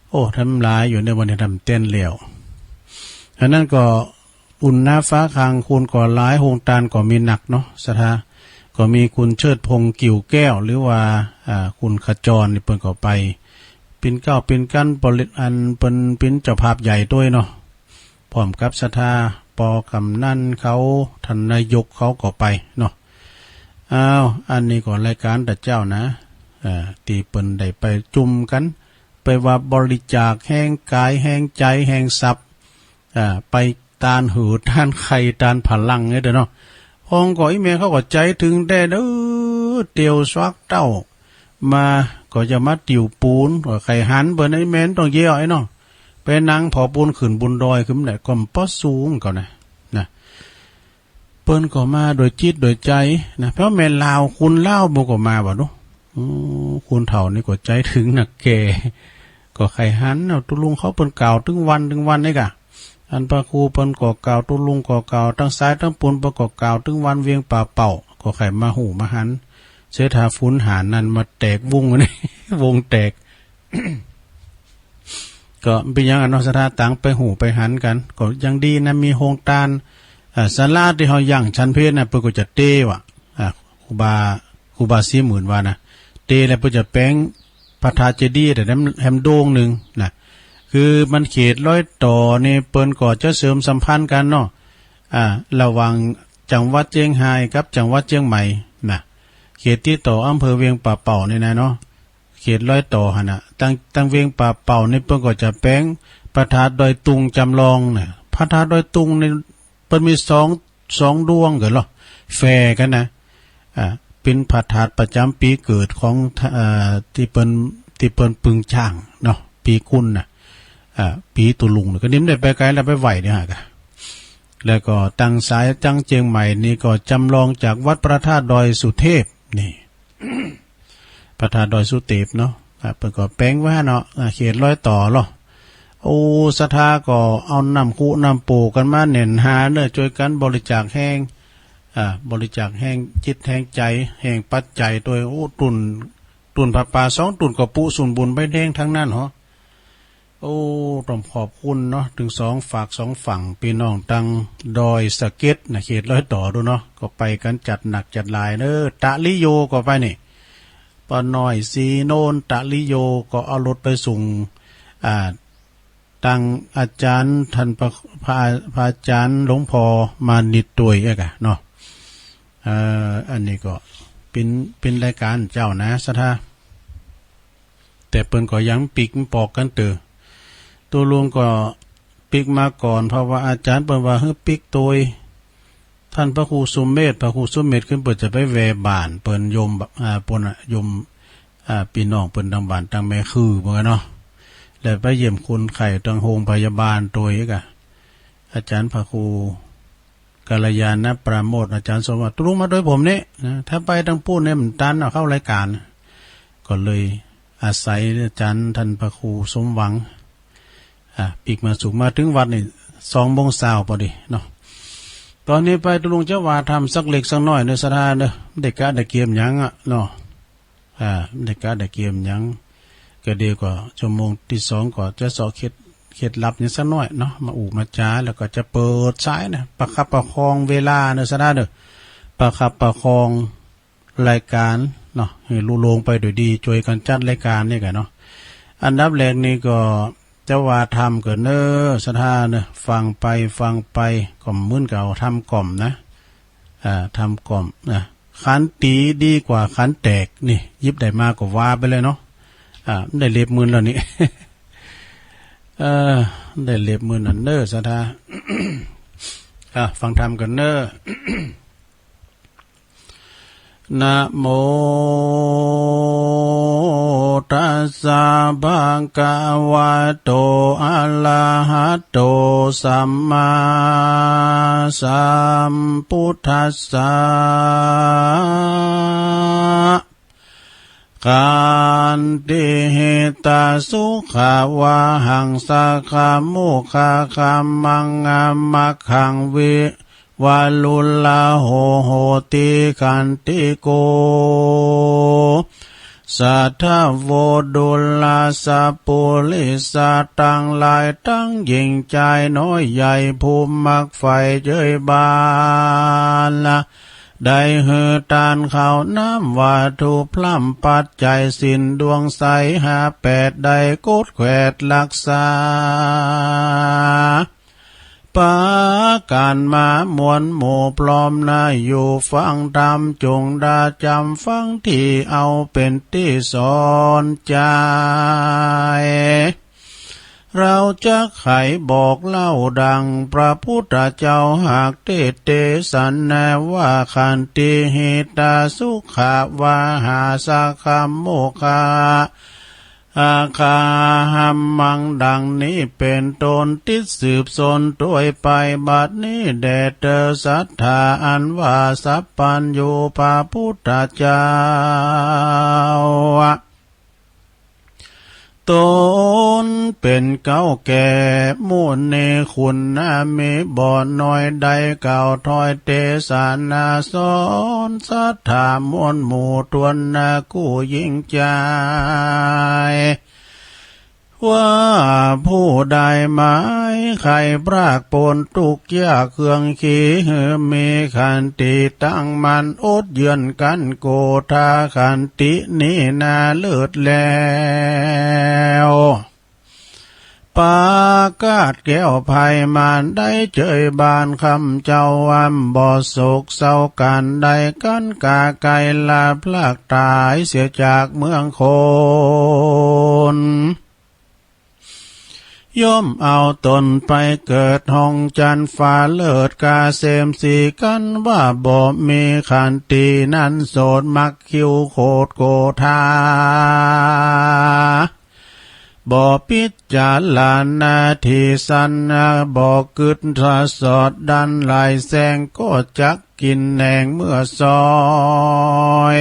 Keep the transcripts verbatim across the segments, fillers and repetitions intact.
โอ้ ทำหลายอยู่ในวันนี้ทำเต้นแล้ว อันนั้นก็บุญหน้าฟ้าคาง คุณก็หลาย โฮงตานก็มีนักเนาะ ศรัทธา ก็มีคุณเชิดพงษ์ กิ่วแก้ว หรือว่า อ่า คุณขจรนี่เปิ้นก็ไป เป๋นเก้าเป๋นกั๋น ปริต อันเปิ้นเป๋นเจ้าภาพใหญ่ตวยเนาะ พร้อมกับศรัทธา ป.กำนันเขา ท่านนายกเขาก็ไปเนาะ อ้าว อันนี้ก็รายก๋านตะเจ้านะ เอ่อ ตี้เปิ้นได้ไปจุมกั๋น ไปว่าบริจาคแฮงก๋าย แฮงใจ๋ แฮงทรัพย์ อ่า ไปตานหื้อ ตานใค่ ตานผลังเนี่ยเด้อเนาะ พ่องก็อี้แม่เขาก็ใจ๋เถิงแต๊เด้อ เตียวสวักเต้า มา ก็จะมาติวปู๋น ก็ใค่หันเปิ้น อี้แม่ต้องเยียะไอ้เนาะ ไปนั่งผ่อปู๋นขึ้นบนดอยขึ้นแหละ ก็บ่สู้มันก็นะ นะ เปิ้นก็มาโดยจิตโดยใจ๋นะ เพราะแม่นลาว คุณลาวมันก็มาบ่าเนาะ อืม คุณเฒ่านี่ก็ใจ๋เถิงนักแก่ ก็ใค่หัน เอา ตุ๊ลุงเขาเปิ้นกล่าวตึงวันตึงวันนี่ก่ะ อันพระครูเปิ้นก็กล่าว ตุ๊ลุงก็กล่าว ตังซ้ายตังปู๋นเปิ้นก็กล่าวตึงวันเวียงป่าเป่า ก็ใค่มาฮู้มาหัน เสยถ้าฝูนหาญนั่นมาแตกวงนี่ วงแตก ก็บ่เป๋นหยังอะเนาะ ศรัทธา ต่างไปฮู้ไปหันกั๋น ก็ยังดีนะ มีโฮงตาน อ่า ศาลาตี้เฮายั้งฉันเพลน่ะ เปิ้นก็จะเตว่ะ อ่า ครูบา ครูบาศรีหมื่นว่านะ เตแล้วเปิ้นจะแป๋งพระธาตุเจดีย์แต่แหม แหมโด่งนึ่งนะ คือมันเขตรอยต่อนี่ เปิ้นก็จะเสริมสัมพันธ์กั๋นเนาะ อ่า ระหว่างจังหวัดเจียงฮายกับจังหวัดเจียงใหม่นะ เขตติดต่ออำเภอเวียงป่าเป่านี่นะเนาะ เขตรอยต่อหั้นน่ะ ตัง ตังเวียงป่าเป่านี่เปิ้นก็จะแป๋งพระธาตุดอยตุงจำลองน่ะ พระธาตุดอยตุงนี่เปิ้นมีสอง สองดวงกั๋นเหรอ แฝงกั๋นนะ อ่า เป๋นพระธาตุประจ๋ำปี๋เกิดของ เอ่อ ตี้เปิ้น ตี้เปิ้นปึงจ๊างเนาะ ปี๋กุลน่ะ อ่า ปี๋ตุ๊ลุงน่ะ ก็นี่บ่ได้ไปไก๋แล้ว ไปไหว้เนี่ยฮะ แล้วก็ตังซ้ายตังเจียงใหม่นี่ก็จำลองจากวัดพระธาตุดอยสุเทพนี่ พระธาตุดอยสุเทพเนาะ อ่า เปิ้นก็แป๋งไว้เนาะ อ่า เขตรอยต่อเหรอ โอ้ ศรัทธาก็เอาน้ำคุน้ำโป่งกั๋นมาแหน่นหนาเน่อ จ้วยกั๋นบริจาคแฮง อ่า บริจาคแฮงจิตแฮงใจ๋ แฮงปัจจัยตวย โอ้ ตุ๊น ตุ๊นผ้าป่าสองตุ๊นก็ปุสุนบุญไปแดงตังนั้นเหรอ โอ้ ต้องขอบคุณเนาะ ตึงสองฝากสองฝั่ง ปี้น้องตังดอยสะเก็ดนะ เขตรอยต่อดูเนาะ ก็ไปกั๋นจัดหนักจัดหลายเน่อ ตะลิโยก็ไปนี่ ป้าน้อยศรีโนน ตะลิโยก็เอารถไปส่ง อ่า ตังอาจ๋ารย์ต้านพระ พระ พระอาจ๋ารย์หลวงพ่อมานิตย์ตวยอะกะเนาะ เอ่อ อันนี้ก็เป๋น เป๋นรายก๋านเจ้านะ ศรัทธา แต่เปิ้นก็ยังปิ๊กปอกกั๋นเต๊อะ ตุ๊ลุงก็ปิ๊กมาก่อน เพราะว่าอาจ๋ารย์เปิ้นว่าหื้อปิ๊กตวย ต้านพระครูสุเมธ พระครูสุเมธขึ้นเปิ้นจะไปแว่บ้านเปิ้นโยม อ่า ปุ้นน่ะ โยม อ่า ปี้น้องเปิ้นตังบ้านตังแม่คือเปิ้นกั๋นเนาะ แล้วไปเยี่ยมคนไข้ตังโฮงพยาบาลตวยกะ อาจ๋ารย์พระครู กัลยาณปราโมทย์ อาจ๋ารย์สมหวัง ตุ๊ลุงมาตวยผมนี่นะ ถ้าไปตังปู๊นนี่มันตัน เอาเข้ารายก๋าน ก็เลยอาศัยอาจ๋ารย์ต้านพระครูสมหวัง อ่ะ ปิ๊กมาสุก มาเถิงวัดนี่ สองโมงเช้าปอดีเนาะ ต๋อนนี้ไปตุ๊ลุงจะว่าธรรมสักเล็กสักน้อยเน่อ ศรัทธาเน่อ บ่ได้กะได้เกียมหยังอะเนาะ อ่า บ่ได้กะได้เกียมหยัง ก็เดี๋ยวก็ชั่วโมงตี้สองก็จะเซาะเคล็ด เคล็ดลับหยังสักน้อยเนาะ มาอู้มาจ๋า แล้วก็จะเปิดสายนะ ประคับประคองเวลาเน่อ ศรัทธาเน่อ ประคับประคองรายก๋านเนาะ หื้อลุล่วงไปโดยดี จ้วยกั๋นจัดรายก๋านนี่กะเนาะ อันดับแรกนี่ก็จะว่าธรรมก่อนเน่อ ศรัทธาเน่อ ฟังไปฟังไป ก็เหมือนกับธรรมกล่อมนะ อ่า ธรรมกล่อมนะ ขันตีดีกว่าขันแตก นี่ หยิบได้มาก็ว่าไปเลยเนาะ อ่า ได้เล็บมึนแล้วนี่ เออ ได้เล็บมึนอันเน่อ ศรัทธา อ่ะ ฟังธรรมก่อนเน่อ นะโมตัสสะ ภะคะวะโต อะระหะโต สัมมาสัมพุทธัสสะ ขันติหิตะสุขะวะหัง สักขะมุขะคะมัง อะ มัคคัง วิ วะรุลลาโห โหติ ขันติโก สัทธะ โว ดูราสะ ปุริสะ ตังหลายตัง หญิงจายน้อยใหญ่ ผู้มักใฝ่เจยบานละ ได้หื้อตานข้าวน้ำวัตถุพร่ำปัจจัยศีลดวงใสห้าแปด ได้กดแขวดฮักษา ปากั๋นมามวลหมู่พร้อมนา อยู่ฟังธรรมจุ่งดาจ๋ำฟังตี้ เอาเป๋นตี้สอนใจ๋ เฮาจักไขบอกเล่าดั่งพระพุทธเจ้าหากเตสน์เตสนาว่า ขันติ หิตา สุขะ วาหา สะขะ โมคะ อาคาหัมมัง ดั่งนี้เป๋นต้น ติดสืบสนตวยไป บัดนี้แด่เตอสัตถาอันว่าสัพพัญญูพระพุทธเจ้า ตนเป๋นเก๊าแก่ มุนีขุนนา มีบ่น้อยได้กล่าวถ้อยเตสนาสอนสัตถามวลหมู่ตวนนากู้หญิงจาย ว่าผู้ใดหมายใค่ปรากปนตุ๊กข์ยากเคือง ขี้หื้อมีขันติตั้งมั่น อดเยื้อนกั้นโกธา ขันตินี้นาเลิศแล้ว ปากาศแก้วไพมาน ได้เจยบานคำเจ้าว่าบ่โศกเศร้าก๋านใด กั๋นกาไกลละพรากต๋ายเสียจากเมืองคน ย่อมเอาตนไปเกิดห้องจันทร์ฟ้าเลิศกาเสมสี กั๋นว่าบ่มีขันตินั้นโสดมักคิวโขดโกธา บ่พิจารณาตี้สันนา บ่กึ๊ดสะสอดดันหลายแสง ก็จักกิ๋นแหนงเมื่อซอย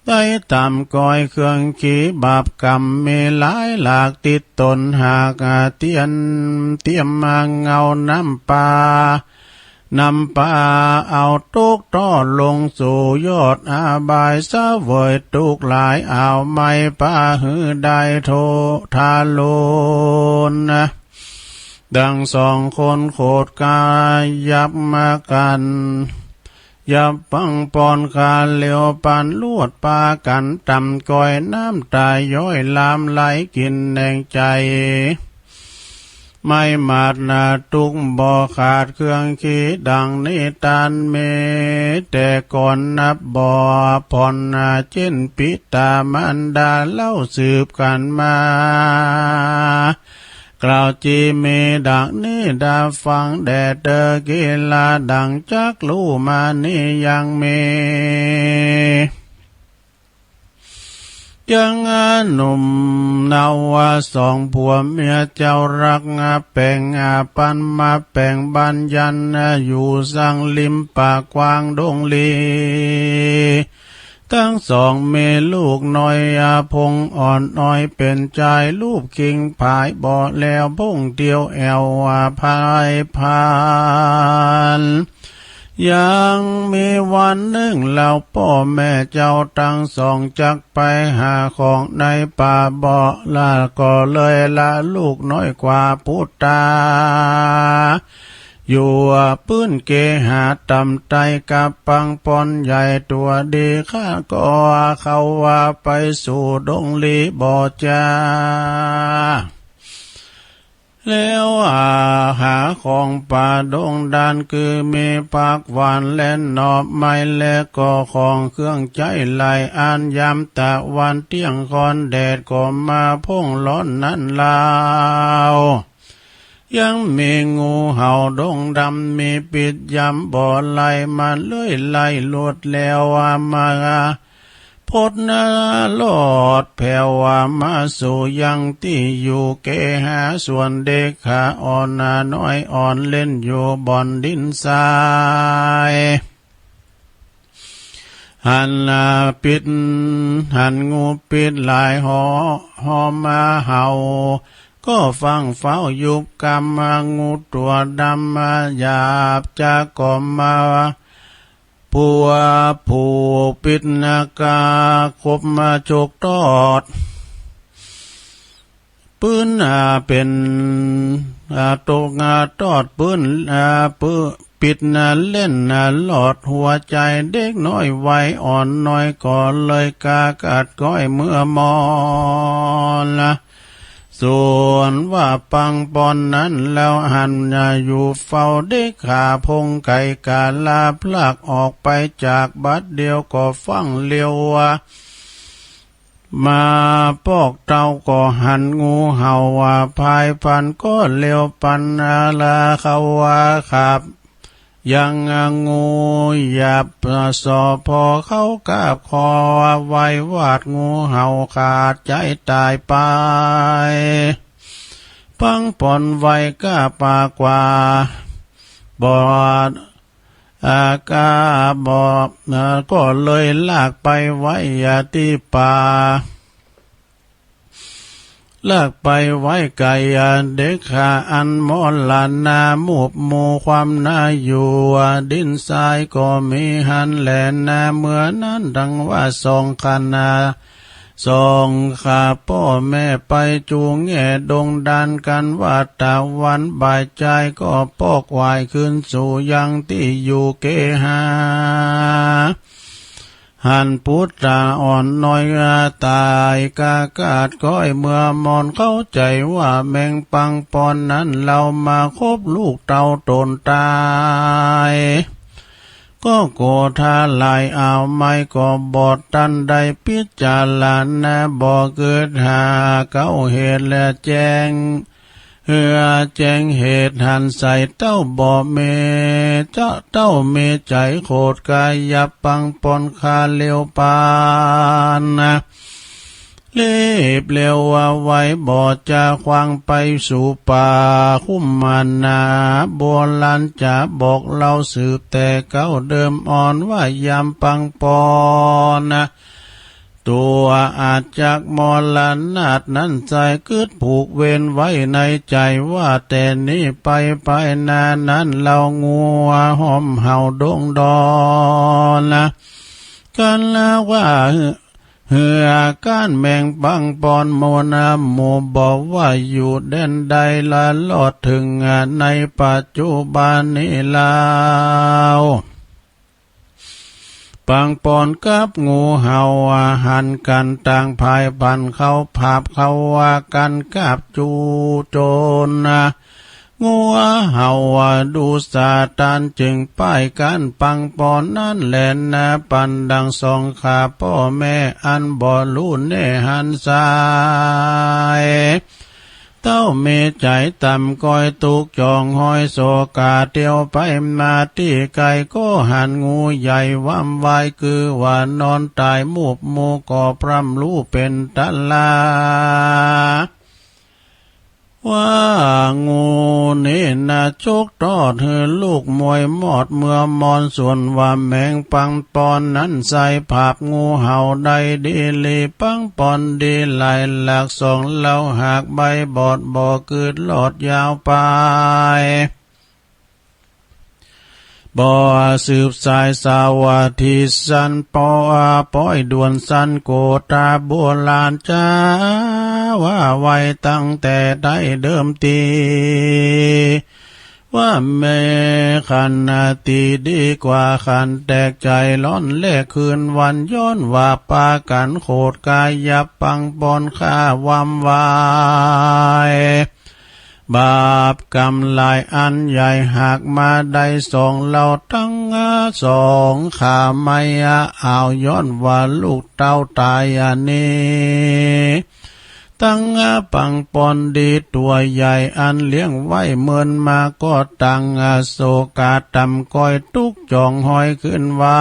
ได้ต๋ามก้อยเครื่องขี้บาปกรรม มีหลายหลากติดตนหาก เตียนเตียมมาเงาน้ำปา น้ำปาเอาตกต่อลงสู่ยอดอบาย เสวยตุ๊กข์หลาย เอาไม้ปาหื้อได้โททารุณ ดังสองคนโขดกายับมากั๋น ยับปังปอนคาเหลียวปันลวดปากั๋นต่ำก้อยน้ำต๋ายย้อยลามไหลกิ๋นแหนงใจ๋ ไม่หมาดนาตุ๊กข์บ่ขาดเครื่องขี้ดังนี้ตานมีแต่ก่อนนับบ่ผ่อนนา เจ้นปิตามารดาเล่าสืบกั๋นมา กล่าวจีมีดังนี้ดาฟังแด่เตอกีฬาดังจักลู่มานี้ยังมี ยังหนุ่มเนาว่าสองผัวเมียเจ้ารักแป๋งปันมาแป๋งบ้านยันอยู่สังริมป่ากว้างดงลี ตึงสองมีลูกน้อยอาพงอ่อนน้อยเป๋นจายรูปคิงผายบ่แล้วพงเตียวแอ่วผายพาน ยังมีวันนึ่งเล่าป้อแม่เจ้าตึงสองจักไปหาของในป่าบ่ ละก็เลยละลูกน้อยกว่าปุตตา อยู่ปื้นเกหาต่ำไต้กับปังปอนใหญ่ตั๋วดีข้าก็เขาว่าไปสู่ดงลีบ่จา แล้วหาของป่าดงดานคือมีผักหวานและหน่อไม้และก็ของเครื่องใจ๊หลายอัน ยามตะวันเตี้ยงค่อนแดดก็มาพ่งร้อนนั้นลาว ยังมีงูเห่าดงดำมีปิษยำบ่ไหลมาเลื่อยไล่ลวดแล้วมา พดนาลอดแผ่วมาสู่ยังตี้อยู่เกหาส่วนเด็กขาอ่อนน้อยอ่อนเล่นอยู่บ่อนดินทราย หันปิษ หันงูปิษหลายหอ หอมาเห่า ก็ฟั่งเฝ้ายุบกำมา งูตั๋วดำมาหยาบจากก็มา ผู้ ผู้ปิดหน้ากากคบมาจกตอด ปืน อ่า เป๋น อ่า ตก อ่า ตอดปืน อ่า ปืน ปิด อ่า เล่น อ่า หลอดหัวใจ๋เด็กน้อยวัยอ่อนน้อย ก็เลยกล้ากัดก๊อยเมื่อมอนละ ส่วนว่าปังปอนนั้นแล้วหัน อ่า อยู่เฝ้าเด็กขาพงไก่กาลาพลักออกไปจากบัดเดียวก็ฟั่งเลียวว่า มาปอกเต้าก็หันงูเห่าว่าพายพันก็เลียวปันอาลาเขาว่าขับ ยังงูหยาบสอพอเขากาบคอไว้วาดงูเห่าขาดใจ๋ต๋ายไป ปังปอนไวก้าปากว่า บอด อากาบอก เอ่อ ก็เลยลากไปไว้อย่าตี้ป่า ลากไปไว้ไก่อย่าเด็กขาอันมอลนามูบหมู่ความนาอยู่ ดินทรายก็มีหันแลนา เมื่อนั้นดังว่าสองขนา สองข้าป้อแม่ไปจูแง่ดงดานกั๋นว่าตะวันบ่ายจายก็ปอกวายคืนสู่ยังตี้อยู่เกหา หันปุตตาอ่อนน้อยต๋ายกากาดก๊อยเมื่อมอนเข้าใจ๋ว่าแมงปังปอนนั้นเฮามาคบลูกเต้าต๋นต๋าย ก็โกธาหลายอาวไม้ก็บ่ตันได้พิจารณาบ่กึ๊ดหาเก๊าเหตุและแจ้ง เหือแจ้งเหตุหันใส่เต้าบ่มี เจ้าเต้ามีใจ๋โขดกายับปังปอนคาเลียวปานนะ รีบเร็วว่าไวบ่จะขว้างไปสู่ป่าคุ้มมานา โบราณจะบอกเล่าสืบแต่เก๊าเดิมอ่อนว่ายามปังปอนนะ ตั๋วอาจจักมรณาถนั้นใส่กึ๊ดผูกเวรไว้ในใจ๋ว่าแต่นี้ไปภายหน้านั้นเฮางูห้อมเห่าดงดอนนะ กั๋นแล้วว่า เหือก้านแมงปังปอนโมนาหมู่บอกว่าอยู่แดนใดละลอดเถิงในปัจจุบันนี้แล้ว ปังปอนกับงูเห่าหันกั๋นต่างพายพันเข้าผาบเข้าว่ากั๋นกับจูโจรนะ งัวเห่าว่าดูสาตานจึงป้ายก้านปังปอนนั้นแลนา ปันดังสองข้าป้อแม่อันบ่ฮู้แน่หันสาย เต้ามีใจ๋ต่ำก้อยตุ๊กจ่องห้อยโศกาเตียวไปมาตี้ไก๋ก็หันงูใหญ่ว่ำวายกือว่านอนต๋ายมูบหมู่ก็พร่ำฮู้เป๋นต๋าลา ว่างูนี้นะจกตอดหื้อลูกมวยมอดเมื่อมอน ส่วนว่าแมงปังปอนนั้นใส่ผาบงูเห่าได้ดีหลี ปังปอนดีหลายหลักสองเฮาหากใบบอดบ่กึ๊ดลอดยาวไป บ่สืบสายสาวัตถีสันปออาป้อยด่วนสันโกตาโบราณจา ว่าไว้ตั้งแต่ใดเดิมตี้ ว่าแม้ขันตีดีกว่าขันแตกใจ๋ร้อนแลกคืนวัน ย้อนว่าปากั๋นโขดกายับปังปอนข้าว่ำวาย บาปกรรมหลายอันใหญ่หากมาได้สองเฮาตังสองข้าไม้อาอ่าว ย้อนว่าลูกเต้าต๋ายอันนี้ ตังปังปอนดีตั๋วใหญ่อันเลี้ยงไว้เมินมาก็ตังโศกาต่ำก้อยตุ๊กจ่องห้อยขึ้นวา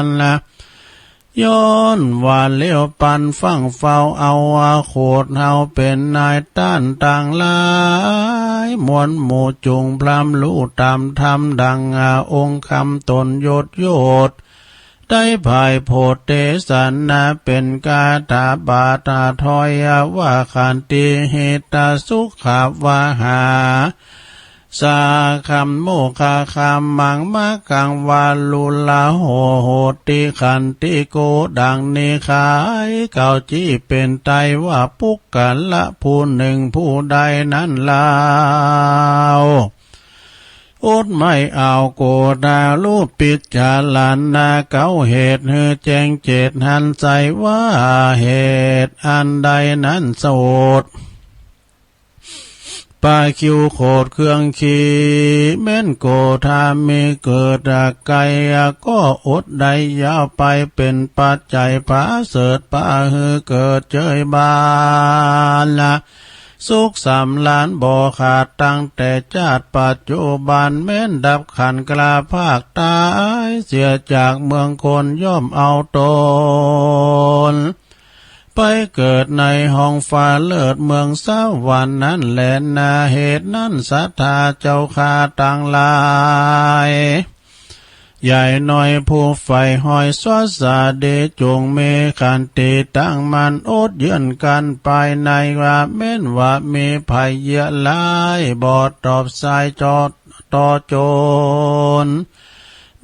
นนะ ย้อนว่าเลี้ยวปันฟั่งเฝ้าเอาว่าโขดเฮาเป๋นนายต้านต่างหลาย มวลหมู่จุ่งพร่ำฮู้ต๋ามธรรมดังองค์คำต๋นยศยศ ได้ภายโพธิเตสนาเป๋นกาถาบาทาถอยว่าขันติหิตาสุขาวาหา สาคัมโมคคัมมัง มะกัง วารุลโหติ ขันติโก ดังนี้ ใครเก่าจี้เป๋นไตว่า ปุคคละผู้นึ่งผู้ใดนั้นลาว อดไม่เอา โกฏารูปปิจารณาเก๊าเหตุ หื้อแจ้งเจตหันใจ๋ว่า เหตุอันใดนั้น โสต ปะคิวโขดเครื่องขี่ แม่นโกฏามีเกิดไก๋ ก็อดได้ยาวไป เป๋นปัจจัยผาเสริฐ ปาหื้อเกิดเจยบาน สุขสำราญบ่ขาด ตั้งแต่จาติปัจจุบัน แม่นดับขันธ์คลาพรากต๋ายเสียจากเมืองคน ย่อมเอาต๋น ไปเกิดในห้องฟ้าเลิศเมืองสวรรค์นั้นแลนา เหตุนั้นศรัทธาเจ้าข้าตังหลาย ใหญ่น้อยผู้ใฝ่ฮอยศรัทธาดี จงมีขันติตั้งมั่น อดเยื่อนกั๋นไปในว่า แม่นว่ามีภัยเยียะร้าย บ่ตอบสายจอดต่อโจร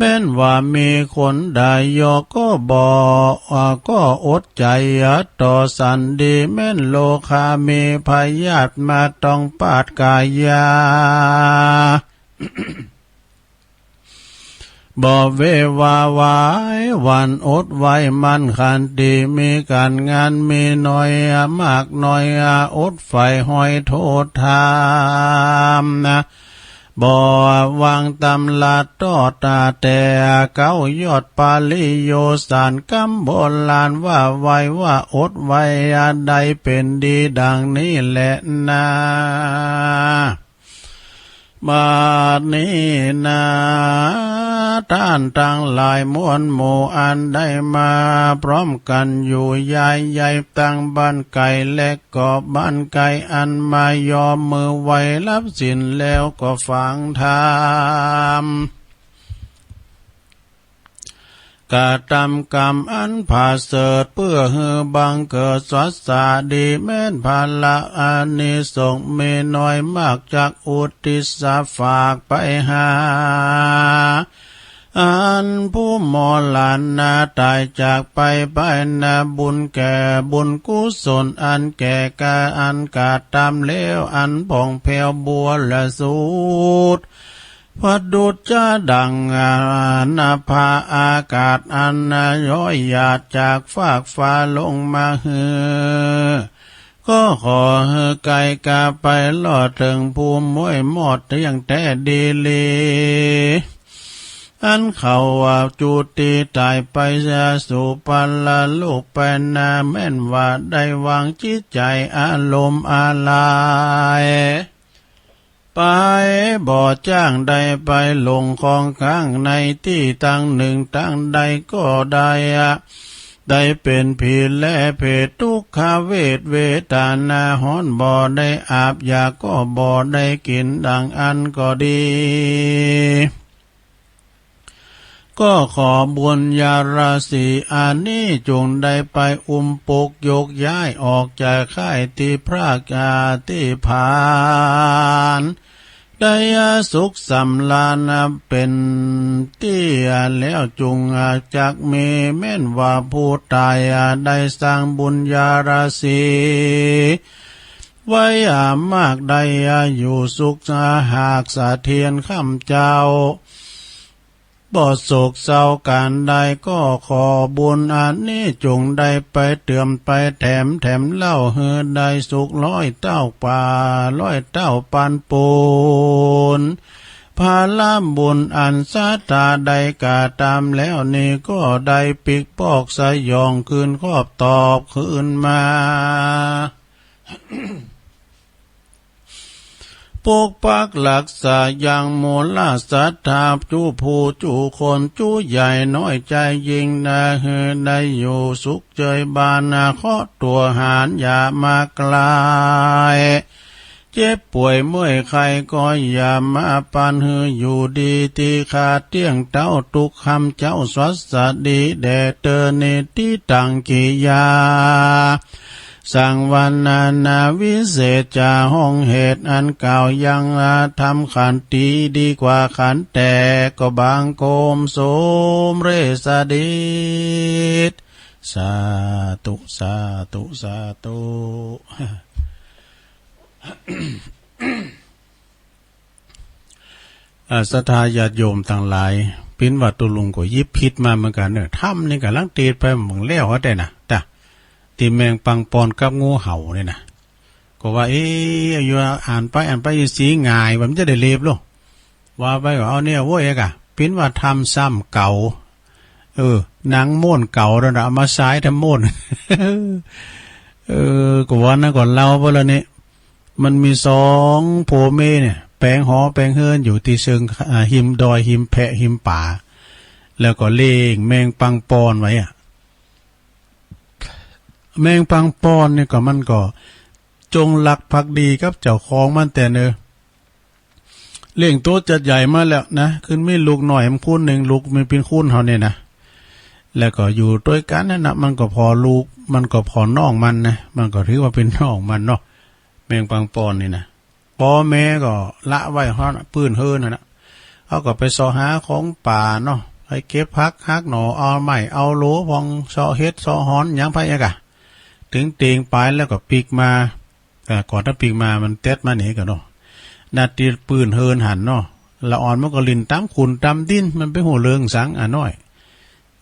แม่นว่ามีคนใดยอกก็บ่ อ่า ก็อดใจ๋ต่อสันดี แม่นโรคามีพยาธิมาต้องปาดก๋ายา บ่เววาหวายหวั่น อดไว้มั่นขันติ มีก๋านงานมีน้อยมากน้อย อดใฝ่ฮอยโทษธรรม บ่วางตำราตอดตาแต่เก๊ายอดปริโยชน์สารกำโบราณว่าไว้ว่าอดไว้ได้เป๋นดีดังนี้แลนา บัดนี้นา ต้านตังหลายมวลหมู่อันได้มาพร้อมกั๋นอยู่ยายใหญ่ตังบ้านไก๋และ ก็บ้านไก๋อันมายอมมือไหว้ฮับศีลแล้วก็ฟังธรรม กระตำกรรมอันผาเสริฐเปื้อหื้อบังเกิดศรัทธาดี แม่นผละอานิสงส์มีน้อยมากจักอุทิศฝากไปหา อันผู้มรณะต๋ายจากไป ไปนาบุญแก่บุญกุศลอันแก่กาอันกระตำแล้ว อันผ่องแผ้วบริสุทธิ์ ประดุจจะดั่งนภาอากาศอันย้อยหยาดจากฟากฟ้าลงมาหื้อ ก็ขอหื้อไก๋กาไปลอดเถิงภูมิม้วยมอดเตี้ยงแต๊ดีหลี อันเขาว่าจุติต๋ายไปสู่ปรโลกไปนา แม่นว่าได้วางจิตใจ๋อารมณ์อาลัย ไปบ่จ้างได้ไปหลงคองค้างในตี้ตังหนึ่งตังใดก็ได้ ได้เป๋นผีแลเผตทุกขเวทเวทนาฮ้อน บ่ได้อาบยาก็บ่ได้กิ๋นดังอั้นก็ดี ก็ขอบุญญาราศีอันนี้จงได้ไปอุ้มปุกยกย้ายออกจากค่ายตี้พรากจากตี้ผลาญ ได้สุขสำราญเป๋นตี้แล้ว จุ่งจักมีแม่นว่าผู้ต๋ายได้สร้างบุญญาราศีไว้มาก ได้อยู่สุขหากเสถียรคำเจ้า บ่โศกเศร้าก๋านใด ก็ขอบุญอันนี้จงได้ไปเติมไปแถม แถมเล่าหื้อได้สุขร้อยเต้าป๋า ร้อยเต้าปันปูน ผละบุญอันศรัทธาได้กระตำแล้วนี้ ก็ได้ปิ๊กปอกสยองคืนครอบตอบคืนมา ปกปักรักษายังมูลศรัทธาจุผู้จุคนจุใหญ่น้อยใจ๋ยิ่งนา หื้อได้อยู่สุขเจยบานนา เคราะห์ตั๋วหานอย่ามาใก้ เจ็บป่วยเมื่อยไข้ก็อย่ามาปาน หื้ออยู่ดีตี้ขาดเตี้ยงเต้าทุกคำเจ้า สวัสดีแด่เตอ นิตติตังกิริยา สังวรรณนาวิเศษจา ห้องเหตุอันกล่าวยังธรรมขันตีดีกว่าขันแตก ก็บังคมสมเร็จเสด็จ สาธุ สาธุ สาธุ อ่า ศรัทธาญาติโยมตังหลาย ปิ้นว่าตุ๊ลุงก็หยิบผิดมาเหมือนกั๋นเนาะ ธรรมนี่ก่ำลังเตสน์ไปบ่แล้วแต๊น่ะ ตะ ตี้แมงปังปอนกับงูเห่านี่นะ ก็ว่า เอ๊ะ อยู่อ่านไปอ่านไป อยู่สีหงาย ว่ามันจะได้เล็บโล ว่าไปก็เอาเนี่ยโว้ยเอกอะ ปิ้นว่าธรรมซ้ำเก๋า เออ หนังโม่นเก๋านั่นน่ะ เอามาสายทำโม่น เออ ก็วันนั้นก็เล่าไปแล้วนี่ มันมีสองผัวเมียเนี่ย แป๋งหอแป๋งเฮือนอยู่ตี้เชิง อ่า หิมดอย หิมแพะ หิมป๋า แล้วก็เลี้ยงแมงปังปอนไว้อะ แมงปังปอนเนี่ยก็มันก็จงรักภักดีกับเจ้าของมันแต่เนิ่น เลี้ยงโตจัดใหญ่มาแล้วนะ ขึ้นมีลูกน้อยมันคูณหนึ่ง ลูกมันเป๋นคูณเฮาเนี่ยนะ แล้วก็อยู่ตวยกั๋นนั่นนะ มันก็ผ่อลูก มันก็ผ่อน้องมันนะ มันก็ถือว่าเป๋นน้องมันเนาะ แมงปังปอนนี่นะ ป้อแม่ก็ละไว้ฮ้อนปื้นเฮือนนั่นนะ เขาก็ไปเซาะหาของป่าเนาะ ไปเก็บผักหักหน่อ เอาไม้เอาโหลพ่อง เซาะเห็ดเซาะหอนหยังไปอะกะ เถิงเตียงป๋ายแล้วก็ปิ๊กมา เอ่อ ก่อนตะปิ๊กมามันเต็ดมานี่ก่อเนาะ นาตี้ปื้นเฮือนหั้นเนาะ ละอ่อนมันก็หลิ้นต๋ามขุนต๋ามดิน มันไปฮู้เรื่องสังอะน้อย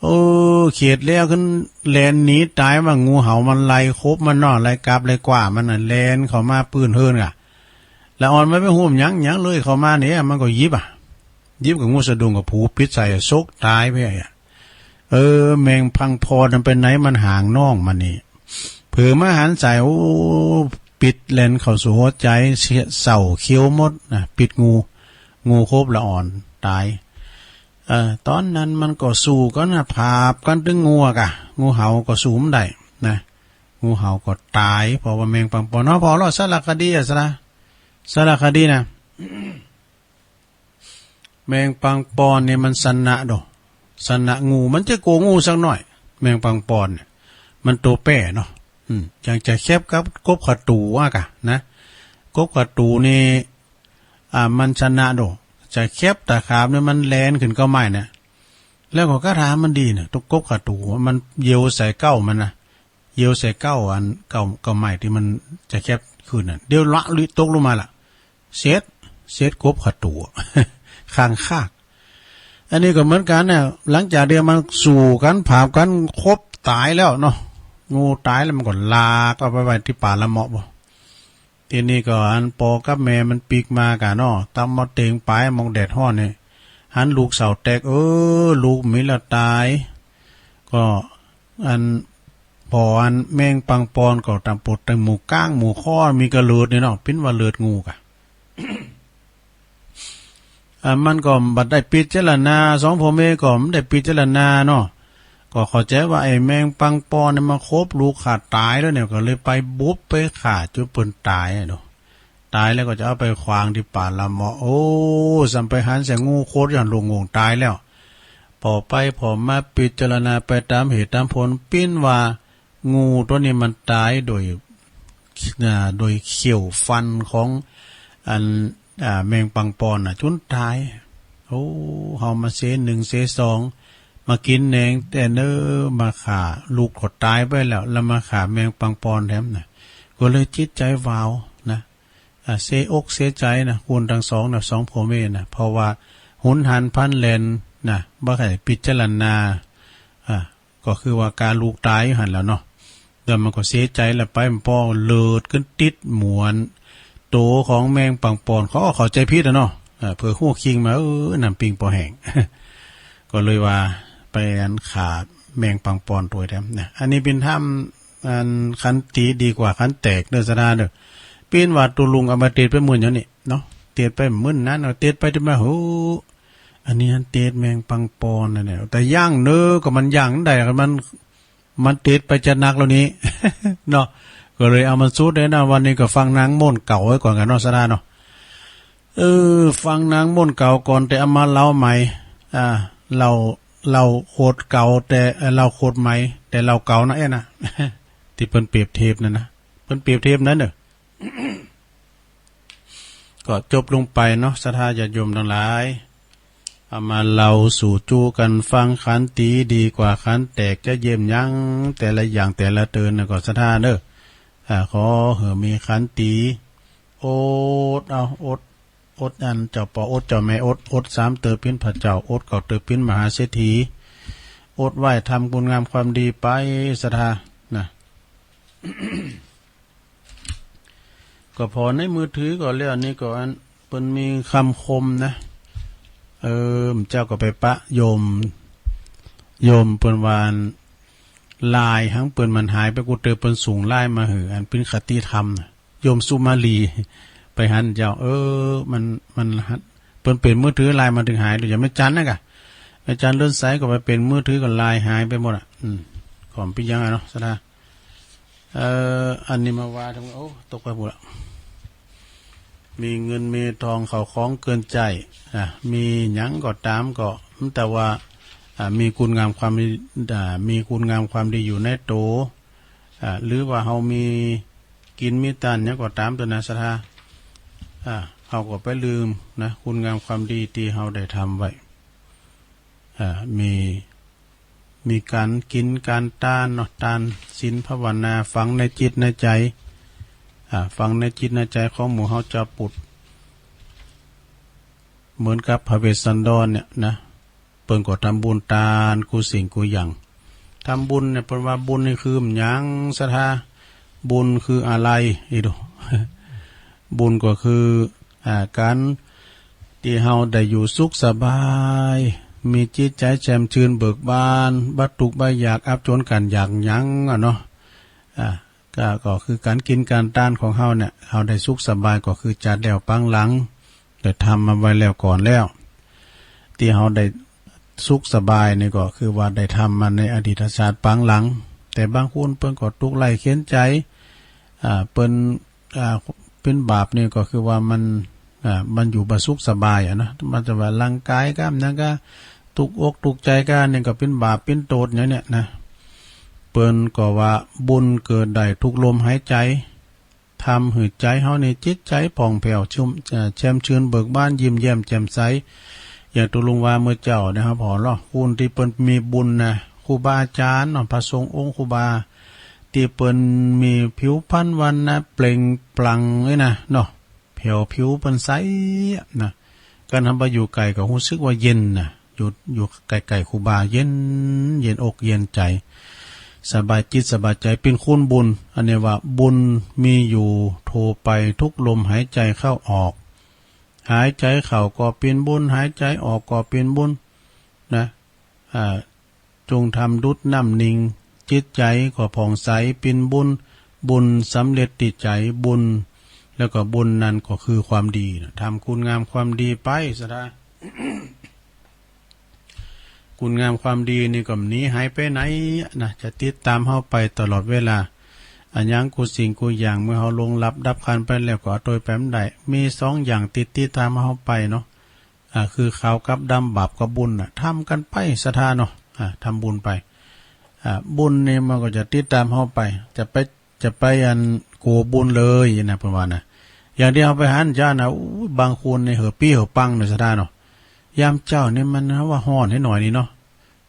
โอ้ เขียดแล้วขึ้นแล่นหนีต๋ายว่างูเห่ามันไล่คบมันเนาะ ไล่กับไล่กว้ามันน่ะ แล่นเข้ามาปื้นเฮือนก่ะ ละอ่อนมันไปฮู้หยังหยังเลยเข้ามาเนี่ย มันก็หยิบอะ หยิบกับงูสะดุ้งกับผูปิดใส่อะ สกต๋ายไปอะ เออ แมงปังปอนมันไปไหน มันหางน้องมันนี่ เผลอมาหันใส่ โอ้ ปิดแล่นเข้าสู่หัวใจ๋ เสียเศร้าเขียวหมดนะ ปิดงู งูคบละอ่อนต๋าย เอ่อ ต๋อนนั้นมันก็สู้กั๋นนะ ผาบกั๋นตึงงูอะกะ งูเห่าก็สู้บ่ได้นะ งูเห่าก็ต๋าย เพราะว่าแมงปังปอน เฮาผ่อลอดสารคดีอะ สาร สารคดีนะ แมงปังปอนเนี่ยมันสนะโด สนะงู มันจะกั๋วงูสักหน้อย แมงปังปอนเนี่ย มันโตแป้เนาะ อืม อย่างจะแข็บกับกบขาตั๋วอะกะนะ กบขาตั๋วนี่ อ่า มันสนะโด จะแข็บตะขาบเนี่ยมันแล่นขึ้นเก๊าไม้นะ แล้วก็คาถามันดีนะ ตุ๊กกบขาตั๋ว มันเหยียวใส่เก๊ามันนะ เหยียวใส่เก๊าอัน เก๊า เก๊าไม้ตี้มันจะแข็บขึ้นน่ะ เดี๋ยวละลุยตกลงมาละ เสร็จ เสร็จกบขาตั๋ว คางคาก อันนี้ก็เหมือนกั๋นน่ะ หลังจากตี้มันสู้กั๋น ผาบกั๋น คบต๋ายแล้วเนาะ งูต๋ายแล้วมันก็ลากเอาไปไว้ตี้ป่าละเมาะบ่ ตี้นี่ก็อันป้อกับแม่มันปิ๊กมาก่ะเนาะ ตำเมาเต็งป๋ายมองแดดฮ้อนนี่ หันลูกเศร้าแตก เออ ลูกมีละต๋าย ก็อัน ผ่ออันแมงปังปอนก็ตำปดตำหมู่ก้างหมู่ข้อ มีกะเลิดนี่เนาะ ปิ้นว่าเลิดงูก่ะ อ่า มันก็บ่ได้ปิจารณา สองผัวเมียก็บ่ได้ปิจารณาเนาะ ก็เข้าใจ๋ว่าไอ้แมงปังปอนเนี่ยมาคบลูกข้าต๋ายแล้วเนี่ย ก็เลยไปบุบไปฆ่าจุดเปิ้นต๋ายอะเนาะ ต๋ายแล้วก็จะเอาไปขว้างตี้ป่าละเมาะ โอ้ ส่ำไปหันใส่งูโคตรย้อนลูกงงต๋ายแล้ว ผ่อไปผ่อมาปิจารณาไปต๋ามเหตุต๋ามผล ปิ้นว่า งูตั๋วนี้มันต๋ายโดย อ่า โดยเขี้ยวฟันของอัน อ่า แมงปังปอนน่ะ จุนต๋าย โอ้ เฮามาเสนึ่งเสสอง มากิ๋นแหนงแต่เน้อ มาฆ่าลูกก็ต๋ายไปแล้ว แล้วมาฆ่าแมงปังปอนแถมน่ะ ก็เลยจิตใจ๋หวาวนะ อ่า เสียอกเสียใจ๋นะ คุณตังสองนะ สองผัวเมียนะ เพราะว่าหุนหันพลันแล่นนะ บ่ได้ปิจารณา อ่า ก็คือว่าก๋าลูกต๋ายหั้นแหละเนาะ แล้วมันก็เสียใจ๋ละไป มันป้อเลิดขึ้นติดหมวน ตั๋วของแมงปังปอน เขาก็เข้าใจ๋ผิดอะเนาะ อ่า เผื่อฮู้คิงมา เออ น้ำปิ้งป้อแห้ง ก็เลยว่าไปอันฆ่าแมงปังปอนตั๋วแถมนะ อันนี้เป๋นธรรม อันขันตีดีกว่าขันแตกเน้อ สะดาเน้อ ปิ้นว่าตุ๊ลุงเอามาเตสน์ไปหมื่นอย่างนี้เนาะ เตสน์ไปหมื่นนั้น เอาเตสน์ไปเตสน์มา โห อันนี้อันเตสน์แมงปังปอนนั่นแหละ แต่ยังเน้อ ก็มันยังได้ มัน มันเตสน์ไปจะหนักแล้วนี้ เนาะ ก็เลยเอามาสุดเลยนะ วันนี้ก็ฟังนางม่วนเก่าไว้ก่อนก่ะเนาะ สะดาเนาะ เออ ฟังนางม่วนเก่าก่อน แต่เอามาเล่าใหม่ อ่า เล่า เล่าโคตรเก่า แต่ เอ่อ เล่าโคตรใหม่ แต่เล่าเก่านะเอ๊ะนะ ตี้เปิ้นเปรียบเทียบนั่นนะ เปิ้นเปรียบเทียบนั้นเน่อ ก็จบลงไปเนาะ ศรัทธาญาติโยมตังหลาย เอามาเล่าสู่จู้กั๋นฟัง ขันตีดีกว่าขันแตก จะเยี่ยมยังแต่ละอย่างแต่ละเตินน่ะ ก็ศรัทธาเน่อ อ่า ขอหื้อมีขันตี อดเอา อด อดอันเจ้าป้ออด เจ้าแม่อด อดสามเตอปิ้นพระเจ้า อดเก้าเตอปิ้นมหาเศรษฐี อดไหว้ทำคุณงามความดีไป ศรัทธานะ ก็ผ่อในมือถือก็แล้ว นี่ก็อันเปิ้นมีกำคมนะ เออ เจ้าก็ไปปะโยม โยมเปิ้นว่าอัน ไลน์หังเปิ้นมันหายไป กูเตอเปิ้นส่งไลน์มาหื้อ อันเป๋นคติธรรมน่ะ โยมสุมาลี ไปหันเจ้า เออ มัน มันหัน เปิ้นเป๋นมือถือ ไลน์มันเถิงหาย เดี๋ยวจะแม่จันนะกะ แม่จันเลื่อนสายก็ไปเป๋นมือถือ ก็ไลน์หายไปหมดอ่ะ อืม ก็เป๋นอย่างนั้นเนาะ ศรัทธา เอ่อ อันนี้มาว่าทำไม โอ้ ตกไปหมดละ มีเงินมีทองเข้าของเกินใจ๊ อ่ะ มีหยังก็ต๋ามก็ แต่ว่า อ่ะ มีคุณงามความดี อ่ะ มีคุณงามความดีอยู่ในตั๋ว อ่ะ หรือว่าเฮามีกิ๋นมีตานหยังก็ต๋ามเต๊อะนะ ศรัทธา อ่ะ เฮาก็ไปลืมนะ คุณงามความดีตี้เฮาได้ทำไว้ อ่า มี มีก๋านกิ๋นก๋านตานเนาะ ตานศีลภาวนา ฝังในจิตในใจ๋ อ่า ฝังในจิตในใจ๋ของหมู่เฮาจาวปุทธ เหมือนกับพระเวสสันดรเนี่ยนะ เปิ้นก็ทำบุญตานกู้สิ่งกู้อย่าง ทำบุญเนี่ย เปิ้นว่าบุญนี่คือหยัง ศรัทธา บุญคืออะไร อีดู บุญก็คือ อ่า ก๋านตี้เฮาได้อยู่สุขสบาย มีจิตใจ๋แจ่มชื่นเบิกบาน บ่ตุ๊กข์บ่อยากอับจนก๋านอยากหยังอะเนาะ อ่า ก็ ก็คือก๋านกิ๋นก๋านตานของเฮาเนี่ย เฮาได้สุขสบายก็คือจาติแล้วปางหลัง ได้ทำมาไว้แล้วก่อนแล้ว ตี้เฮาได้สุขสบายนี่ก็คือว่าได้ทำมาในอดีตชาติปางหลัง แต่บางคนเปิ้นก็ตุ๊กข์ไร้เข็ญใจ๋ อ่า เปิ้น อ่า เป๋นบาปนี่ก็คือว่ามัน อ่า มันอยู่บ่สุขสบายอะนะ มันจะว่าร่างก๋ายก้าหยังก้า ตุ๊กอกตุ๊กใจ๋ก้า นี่ก็เป๋นบาปเป๋นโต้ษอย่างเนี้ยนะ เปิ้นก็ว่าบุญเกิดได้ทุกลมหายใจ๋ ทำหื้อใจ๋เฮานี่จิตใจ๋ผ่องแผ้ว ชุ่ม เอ่อ แจ่มชื่นเบิกบาน ยิ้มแย้มแจ่มใส อย่างตุ๊ลุงว่าเมื่อเจ๊านะครับ ผ่อเนาะ คนตี้เปิ้นมีบุญนะ ครูบาอาจ๋ารย์เนาะ พระสงฆ์องค์ครูบา ตี้เปิ้นมีผิวพรรณวรรณะเปล่งปลั่งนี่นะเนาะ แผ้วผิวเปิ้นใสอะนะ ก๋านทำไปอยู่ใก้ก็ฮู้สึกว่าเย็นนะ อยู่ อยู่ใก้ๆ ครูบาเย็น เย็นอกเย็นใจ๋ สบายจิตสบายใจ๋ เป๋นคนบุญ อันนี้ว่าบุญมีอยู่ทั่วไปทุกลมหายใจ๋เข้าออก หายใจ๋เข้าก็เป๋นบุญ หายใจ๋ออกก็เป๋นบุญนะ อ่า จงทำดุจน้ำนิ่ง จิตใจ๋ก็ผ่องใส เป๋นบุญ บุญสำเร็จตี้ใจ๋ บุญ แล้วก็บุญนั้นก็คือความดีนะ ทำคุณงามความดีไป ศรัทธา คุณงามความดีนี่ก็บ่หนีหายไปไหนนะ จะติดต๋ามเฮาไปตลอดเวลา อะหยังกู้สิ่งกู้อย่าง เมื่อเฮาล่วงลับดับขันธ์ไปแล้วก็เอาตวยไปบ่ได้ มีสองอย่างติดติดต๋ามเฮาไปเนาะ อ่า คือขาวกับดำ บาปกับบุญน่ะ ทำกั๋นไป ศรัทธาเนาะ อ่า ทำบุญไป อ่า บุญนี่มันก็จะติดต๋ามเฮาไป จะไป จะไปอันกั๋วบุญเลยนะ เปิ้นว่านะ อย่างตี้เฮาไปหันเจ๊านะ อู้ บางคนนี่เหี่ยวปี้เหี่ยวปังเนาะ ศรัทธาเนาะ ยามเจ๊านี่มันว่าฮ้อนหน่อยนี่เนาะ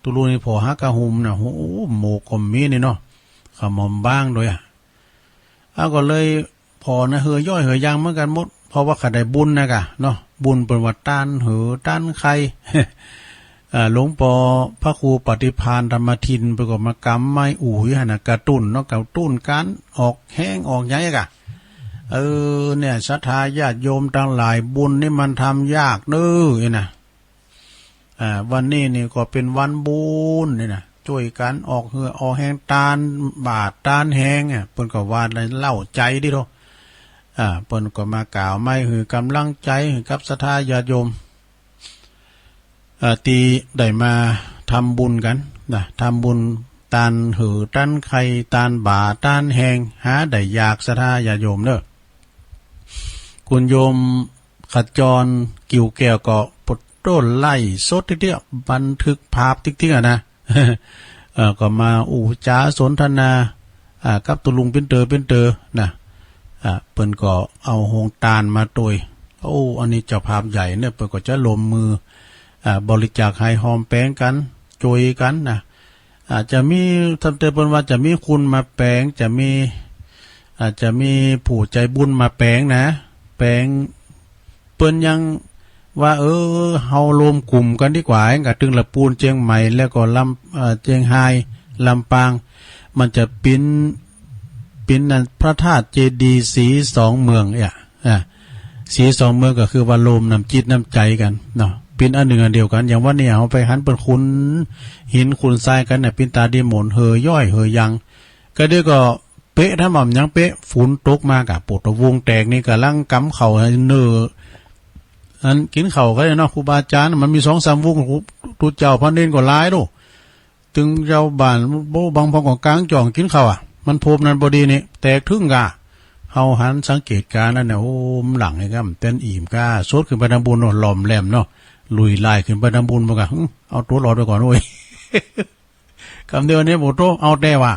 ตุ๊ลุงนี่ผ่อหากาหุมนะ โอ้โห หมวกก็มีนี่เนาะ ขาวหมอมบ้างโดยอะ อ้าว ก็เลยผ่อนะ เหี่ยวย้อยเหี่ยวยังเหมือนกั๋นหมด เพราะว่าเขาได้บุญนะกะเนาะ บุญเปิ้นว่าตานเหือตานไข่ อ่า หลวงป้อพระครูปฏิภาณธรรมทิน เปิ้นก็มากำไม้อู่อยู่หั้นนะ กระตุ้นเนาะ กระตุ้นก๋านออกแฮงออกใยอะกะ เออ เนี่ย ศรัทธาญาติโยมตังหลาย บุญนี่มันทำยากเน้อ นี่นะ อ่า วันนี้นี่ก็เป๋นวันบุญนี่นะ จ้วยกั๋นออกเหื่อออกแฮง ตานบาตรตานแฮงอะ เปิ้นก็ว่าได้เล้าใจ๋ดีโล อ่า เปิ้นก็มากล่าวไม้หื้อกำลังใจ๋หื้อกับศรัทธาญาติโยม อ่า ตี้ได้มาทำบุญกั๋นนะ ทำบุญตานเหือตานไข่ ตานบาตรตานแฮง หาได้ยาก ศรัทธาญาติโยมเน้อ คุณโยม ขจร กิ่วแก้ว ก็ปดโต้ไลฟ์สดติ๊กๆ บันทึกภาพติ๊กๆ อะนะ เอ่อ ก็มาอู้จ๋าสนทนา อ่า กับตุ๊ลุงปิ้นเต๋อปิ้นเต๋อนะ อ่า เปิ้นก็เอาโฮงตานมาตวย โอ้ อันนี้เจ้าภาพใหญ่เนี่ย เปิ้นก็จะรวมมือ อ่า บริจาคไห้ฮอมแปงกั๋น จ้วยกั๋นนะ อาจจะมี ตามแต่เปิ้นว่าจะมีคุณมาแปง จะมี อาจจะมีผู้ใจ๋บุญมาแปงนะ แปง เปิ้นยังว่า เออ เฮารวมกลุ่มกั๋นดีกว่า ก็ตึงละปูนเจียงใหม่ แล้วก็ลำ เอ่อ เจียงฮาย ลำปาง มันจะปิ๋น ปิ๋นอันพระธาตุเจดีย์สีสองเมืองเนี่ย อ่ะ สีสองเมืองก็คือว่ารวมน้ำจิตน้ำใจ๋กั๋นเนาะ ปิ๋นอันนึ่งอันเดียวกั๋น อย่างวันนี้เฮาไปหันเปิ้นขุนหินขุนทรายกั๋นเนี่ย ปิ๋นต๋าดีหมด เฮอย้อยเฮอยัง ก็เดี๋ยวก็เป๊ะ ถ้ามันยังเป๊ะ ฝนตกมาก็ โปดตะวงแตกนี่ ก่ำลังกำข้าวเน่อ อันกิ๋นข้าวกั๋นเนาะ ครูบาอาจ๋ารย์ มันมีสองสามวง ตุ๊เจ้าพระเณรก็หลายโล ตึงเจ้าบ้าน โบ้ บางพ่องก็ก๋างจ่องกิ๋นข้าวอะ มันโพบนั้นพอดีนี่ แตกตึ้งก่า เฮาหันสังเกตก๋านนั่นน่ะ โอ้ มันหลังไอ้ก้ำเต้นอิ่มก้า สดขึ้นไปตางบุญเนาะ หล่อมแหลมเนาะ ลุยลายขึ้นไปตางบุญ มันก็ หึ เอาตั๋วรอดไปก่อนเว้ย กำเดียวนี้ โปดโต เอาแต่ว่า